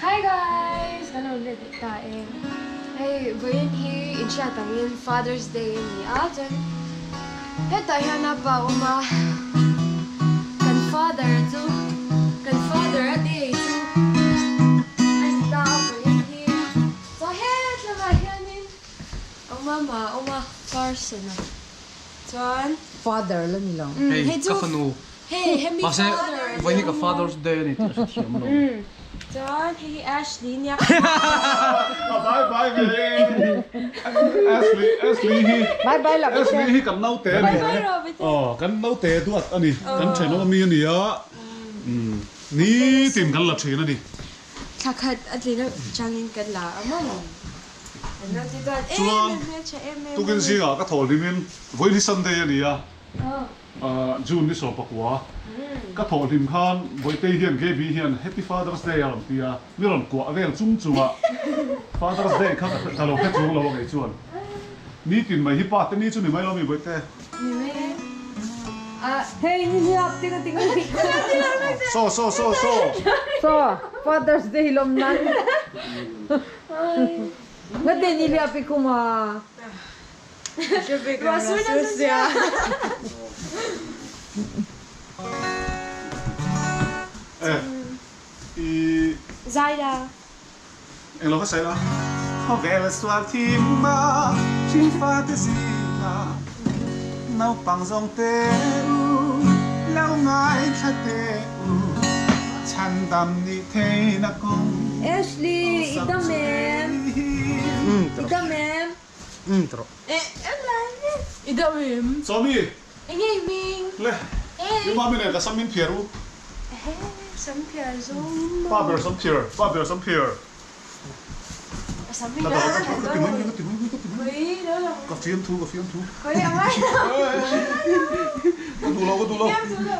Hi guys! Kan rawn let leh ta e. Hei vawiin hi inhriat angin Father's Day a ni a, chuan hetah hian a pa awm a, kan father chu kan father a day chu a ni ta a vawiin hi. Chuan hetlamah hianin awm a mah a awm a Carson a chuan. Father la ni lo. Hei ka fanu Hei hemi Mahse father vawiin hi ka Father's Day a ni tih a hrethiam lo. Chuan hei hi Ashley nia. Bye bye ve Ashley Ashley hi Bye bye la Bete. Ashley hi kan naute a ni. Bye bye rawh Bete. Aw kan naute duat a ni. Kan thenawm ami a ni a. Nitin kan la thin a ni. Thla khat a tlin atangin kan la a maw? Kan naute duat em Chuan em hmeltha em em a ni. tukin zingah ka thawh hlimin vawiin hi Sunday a ni a. June ni 11 ka thawh hlim khan Bawitei hian Gaby hian Happy Father's Day a rawn ti a, mi rawn kuah vel chung chung a, Father's Day kha ka lo hre chung lo a ngei chuan nitin mai hi pa te ni chu ni mai lo mi Bawite. Ni mai e. Hei ni hliap ti ka ti ngei. So so so so. So Father's Day lawm nan. Ngate ni hliap i kum a. Englo ka sawi la. Khawvel sual thim a hringfa te zingah naupang zawng te u lo ngaithla te u chhandam nih theihna kawng Ashley, i dam em? I dam em? Umm tawh. I deuh em? Sawmi! Enge i hming? Le, i mami nen ka sam min phiar u. Ehe, sam phiar zawng in maw? Pa ber sam phiar, pa ber sam phiar. Ka sam hi ka la Ka ti mai mai, ka ti mai mai, ka ti mai. Khawi lo lang. Ka fiam thu, ka fiam thu. Khawi a ngai lo. Ka duh lo, ka duh lo. I fiam thu lo.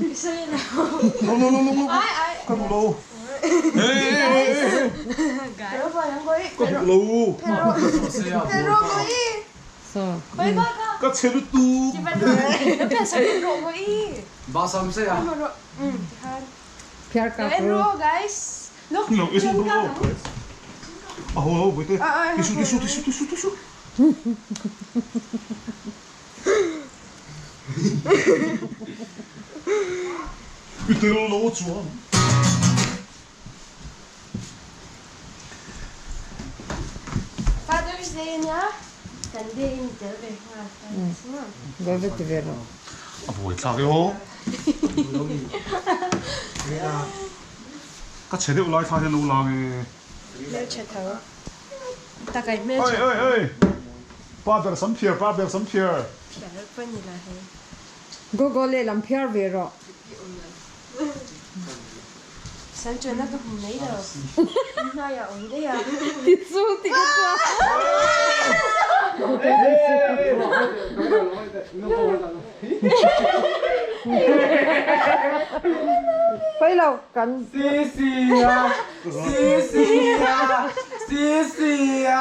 I sawi lo. Lo lo lo lo lo. Ai ai. Ka duh lo. Ka duh lo. Ka chhe lutuk. Lo i su ru. A ho ho Bawihte. Ti su ti su ti su ti su ti su. I tel lo chuan. Father's Day ania kan day in tel ve nghal Ve ve ti ve rawh. A buai thlak e aw. Ka chhe deuh lai kha hian lo lang e. Hmeltha tho. Takai hmeltha. Oi oi oi. Pa ber sam phiar pa ber sam phiar. Phiar pawh ni la hei. Go go lehlam phiar ve rawh. Sam chuan a ka hmu mai lo. Hnaiah awm daih a. Ti chu ti ka chuan. Pai lo kan. Si si a si si a si si a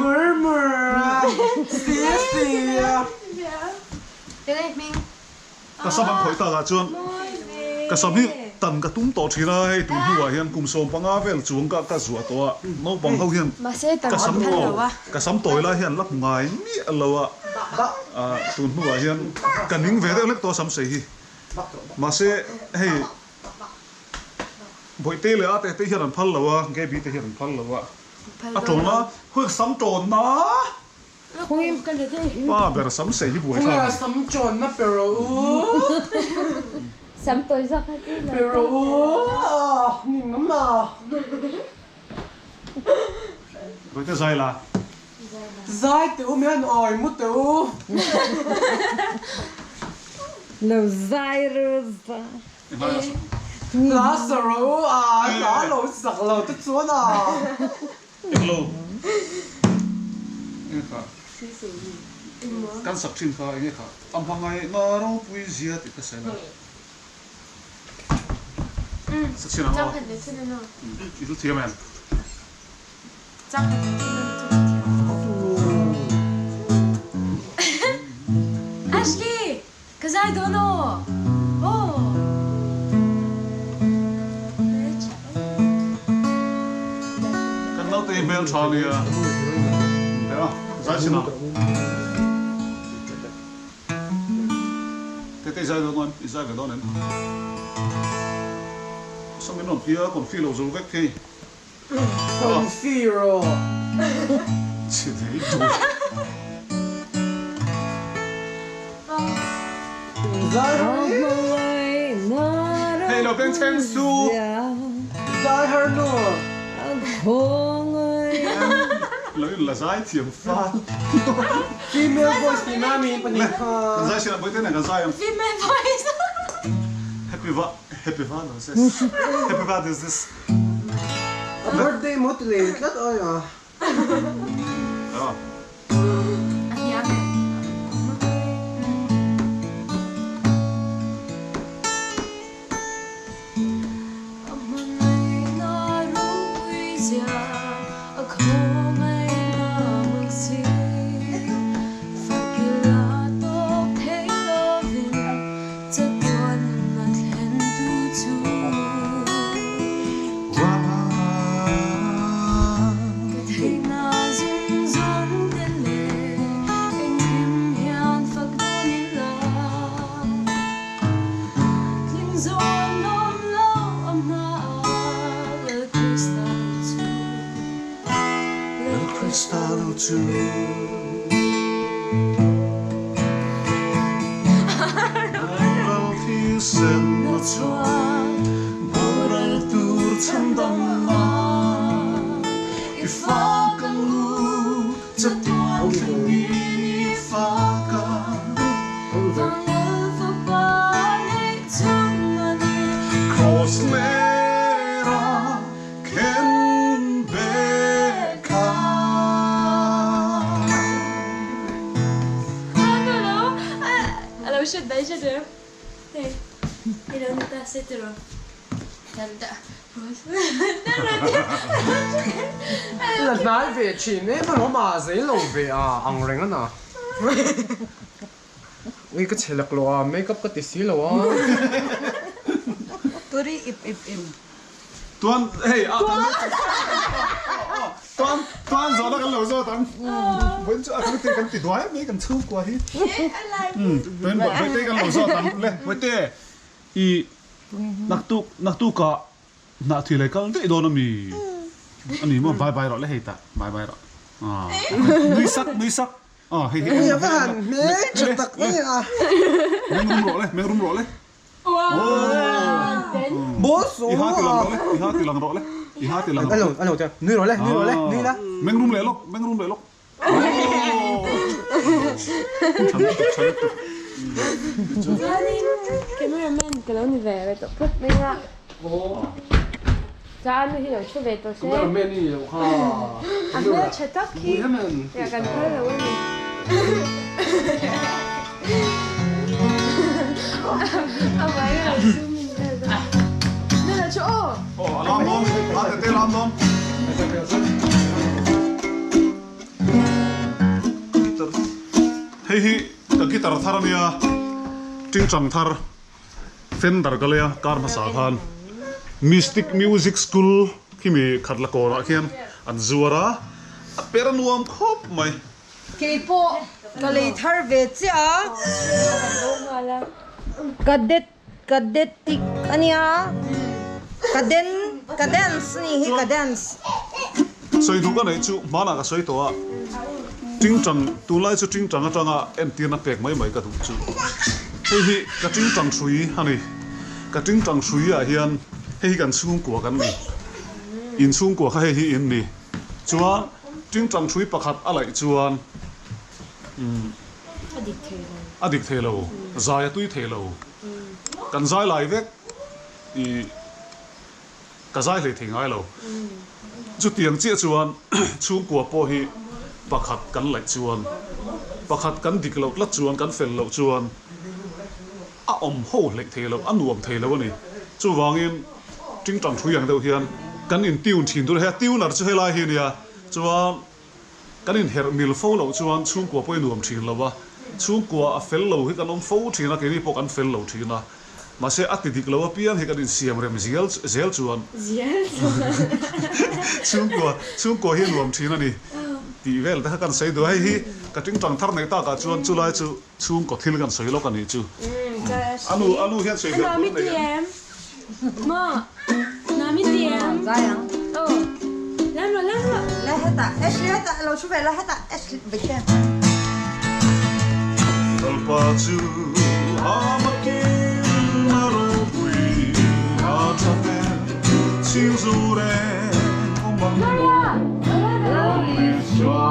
mur mur a si si a. Ka sam an khawih takah chuan ka sam hi tan ka tum tawh thin a, hei tun hnuah hian kum 15 vel chuang ka ka zuah tawh a, naupang ho hian ka sam ka sam tawi lai hian la hmu ngai miah lo a, tun hnuah hian ka ning ve deuh hlek tawh a sam sei hi, mahse hei Bawihte leh Ate te hian an phal lo a, Gaby te hian an phal lo a, a tawn a, sam tawn a. Pa ber sam sei hi buai thlak a ni. Sam chawnna pe rawh u. Sam tawi zawk kha chu Pe rawh u. Ni ngam a. Bawihte zai la. Zai teh u mian awi mu teh u. Lo zai ru zai. Hla sa rawh u a hla lo sak lo te chuan a. Englo enge kha kan sak thin kha enge kha a hmangaih na ropui zia tih ka sawi lo sa chhin ang aw i chu thiam em. Ashley Ka zai dawn aw. Aw. Tete hmel tha nia. Ea, zai sin a. Tete i zai dawn em? I zai ve dawn em? Sam in rawn tia confi lo zo vek thei. Confi rawh. Chhe thei duh. Zai har i. Hei lo beng chheng su. Zai har nu. Lo in la zai thiam fal. Female voice tih na mi pahnih kha. Kan zai sin ah Bawihte nen kan zai ang. Female voice. Happy va happy Father's Day. Happy Father's Day. A birthday maw ti leh tlat ai a. La hnai ve thin em alawm a zei lo ve a ang reng a na. Ui ka chhe lak lo a makeup ka ti si lo a. Turi ip ip im. Tuan hei a tuan tuan zawhna kan lo zawt ang. Vawiin chu a te kan ti duai mai kan chhungkua hi. Tuan vawiin kan lo zawt ang le vawiin i naktuk naktukah hnah thil ei kal daih dawn ami ani maw bye bye rawh le hei tah bye bye rawh nui sak nui sak. Aw hei hei. Ui a va han hmel tha tak mai a. Meng rum rawh le, meng rum rawh le. Boss I ha ti lang rawh le, i ha ti lang rawh le, i ha ti lang rawh le. Alo alo tia, nui rawh le, nui rawh le, nui la. Meng rum leh lawk, meng rum leh lawk. Tha lutuk, tha lutuk. Chuanin cameraman ka lo ni ve ve tawh phawt mai a. Chuan hi lo thu ve tawh se. Cameraman i lo kha. A hmel tha tak hi. Ya kan phal lo a ni. A vai a lo zoom in vel dawn. Ni lo chu aw. Aw a lam dawn, a tete lam dawn. Hei hi ka guitar thar a nia, tingtang thar. Fender ka lei a kar hmasa khan Mystic Music School khi mi khat la kawrah khian an zuar a, a per nuam khawp mai. Kei pawh ka lei thar ve chiah a. Cadet cadet tik a nia caden cadence a nih hi cadence. Sawi duh ka neih chu hmanah ka sawi tawh a, tingtang tunlai chu tingtang atanga entirna pek mai mai ka duh chu. Hei hi ka tingtang hrui a ni, ka tingtang hrui ah hian hei hi kan chhungkua kan ni, in chhungkua kha hei hi in ni. Chuan tingtang hrui pakhat a laih chuan umm a dik thei lo, zai a tui thei lo, kan zai lai vek ih. Ka zai hlei thei ngai lo. Chutiang chiah chuan chhungkua pawh hi pakhat kan laih chuan, pakhat kan dik loh tlat chuan, kan fel loh chuan a awm ho hleih thei lo, a nuam thei lo a ni. Chuvangin tingtang thui ang deuh hian kan in tune thin tur a, hei a tuner chu helai hi a nia, chuan kan inherh mil fo loh chuan chhungkua pawh i nuam thin lo a, chhungkua a fel lo hi kan awm fo thin a, keini pawh kan fel lo thin a. Mahse a ti dik lo apiang hi kan insiam rem zel zel chuan chhungkua chhungkua hi a nuam thin a ni tih vel te kha kan sawi duh a. Hei hi ka tingtang thar neih takah chuan chulai chu chhungkaw thil kan sawi lawk a nih chu. A nu a nu hian sawi fiah tur a nei em? Lalpa chu a makin a ropui a tha hmel chhing zu reng awm ang maw Lalisua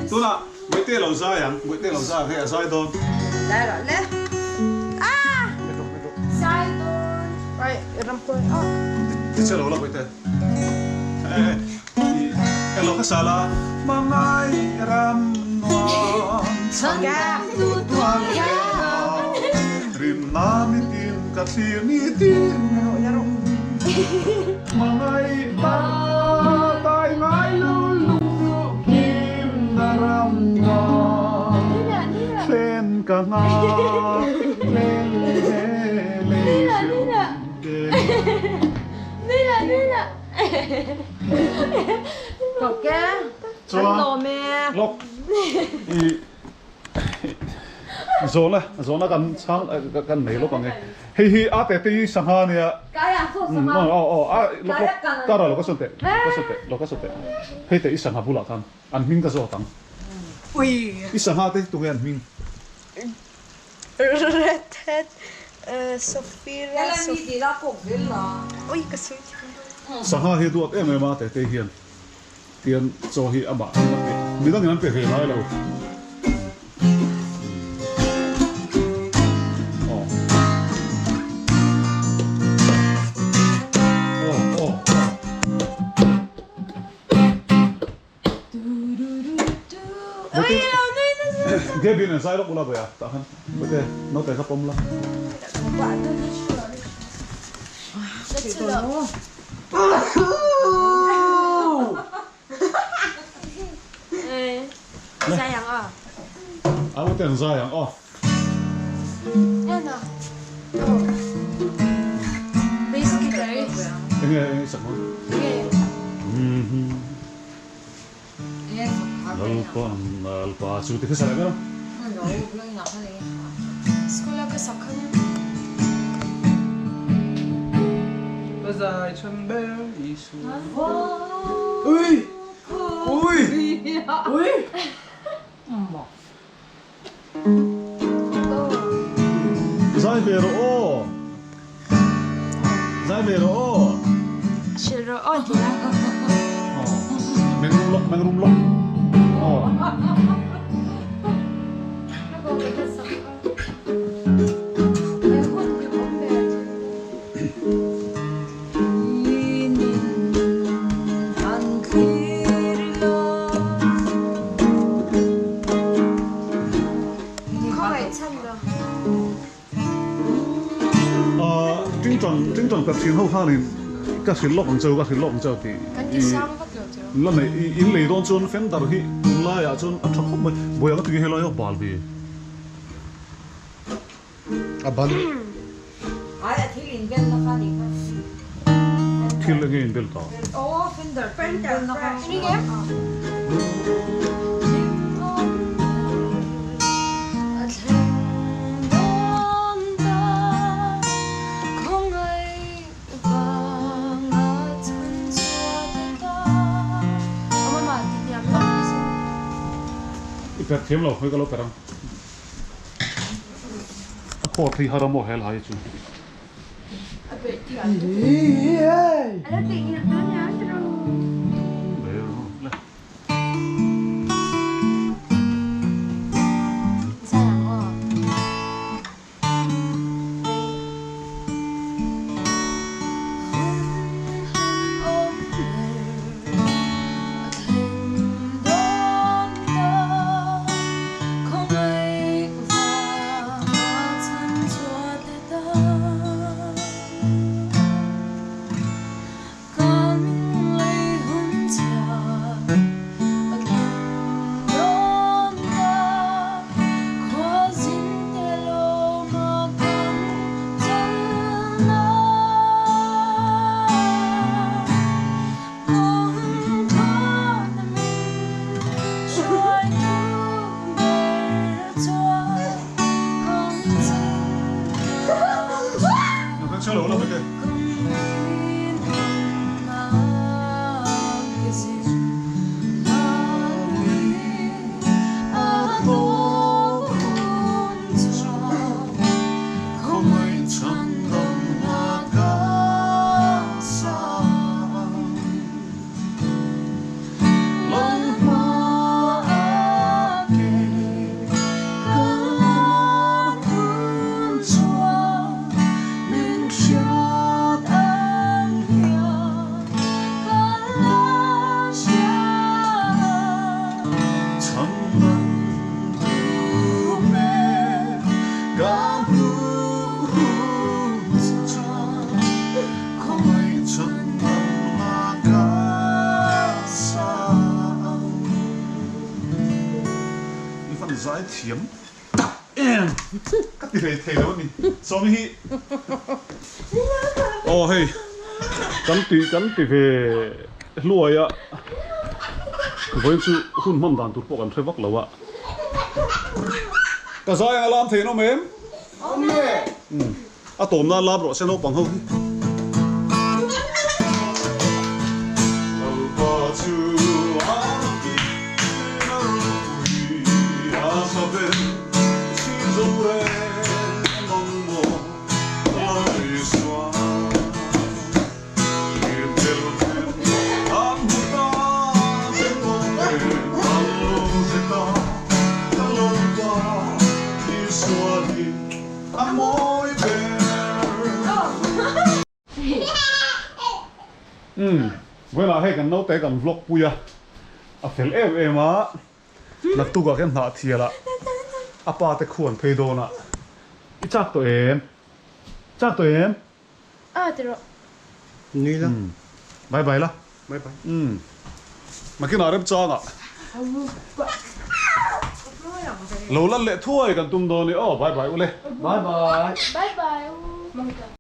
Tunah Bawihte lo zai ang, Bawihte lo zai ang hei a zai dawn. Zai rawh le. Ah! Zai dawn. Ai, ram kawi ah. Ti che lo la Bawihte. Elo ka sala mangai ram nuam chhan tu tuan rinna nitin ka thlir nitin mangai ta tai ngai lo lungduh hlim na ram nuam thlen ka nga hlel he lei hreawm te. Chuan lawk i zawhna zawhna kan chhang kan nei lawk ang e. Hei hi a te te hi sangha a nia. Aw aw a lawk lawk kar ah lo ka sawn teh lo ka sawn teh lo ka sawn teh. Hei te i sangha bulah khan an hming ka zawt ang. I sangha te tunge an hming? Red hat Sophia Ui ka sawi thiam lo. Sangha hi duat em em a tete hian tian chaw hi amah in a pe midangin an pe ve lai lo. Aw aw aw. Gaby nen zai lawk ula vawi a tah khan Bawihte naute kha pawm la. A Bawihte an zai ang aw. Enge enge i sak dawn? Lalpa Lalpa chu ti kha sa leh ber a. Ka zai chhan ber Isua. Ui! Ui! Ui! Zai ve rawh aw. Zai ve rawh aw. Hrilh rawh aw ti a. Meng rum lawk, meng rum lawk. Aw. Tingtang ka thin ho khanin ka hrilh lawk ang cheu ka hrilh lawk ang cheu tih i la neih i in lei dawn chuan fender hi tunlaiah chuan a tha khawp mai buai ang a ti helai a bal ve. A ban. Ai a thil in bel na kha ni kha. Thil enge in bel ta? Aw fender bel na kha. I per thiam lo, hei ka lo per ang. A court hi har a maw hel hai chu. I van zai thiam tak em ka ti rei thei lo a ni Sawmi hi aw hei kan ti kan ti ve hluai a vawiin chu hun hman dan tur pawh kan hre vak lo a ka zai ang a lam thei an awm em Awm e a tawmna lam rawh se naupang ho hi. A mawi ber. Umm vawilah hei kan naute kan vlog pui a, a fel em em a, naktuk ah khian hnah thial ah a pa te khuan phei dawn a, i chak tawh em? Chak tawh em? A ti rawh. Nui la. Bye bye la. Bye bye. Umm makinah remchang ah lo lan leh thuai kan tum dawn i aw bye bye ule. Bye bye. Bye bye u.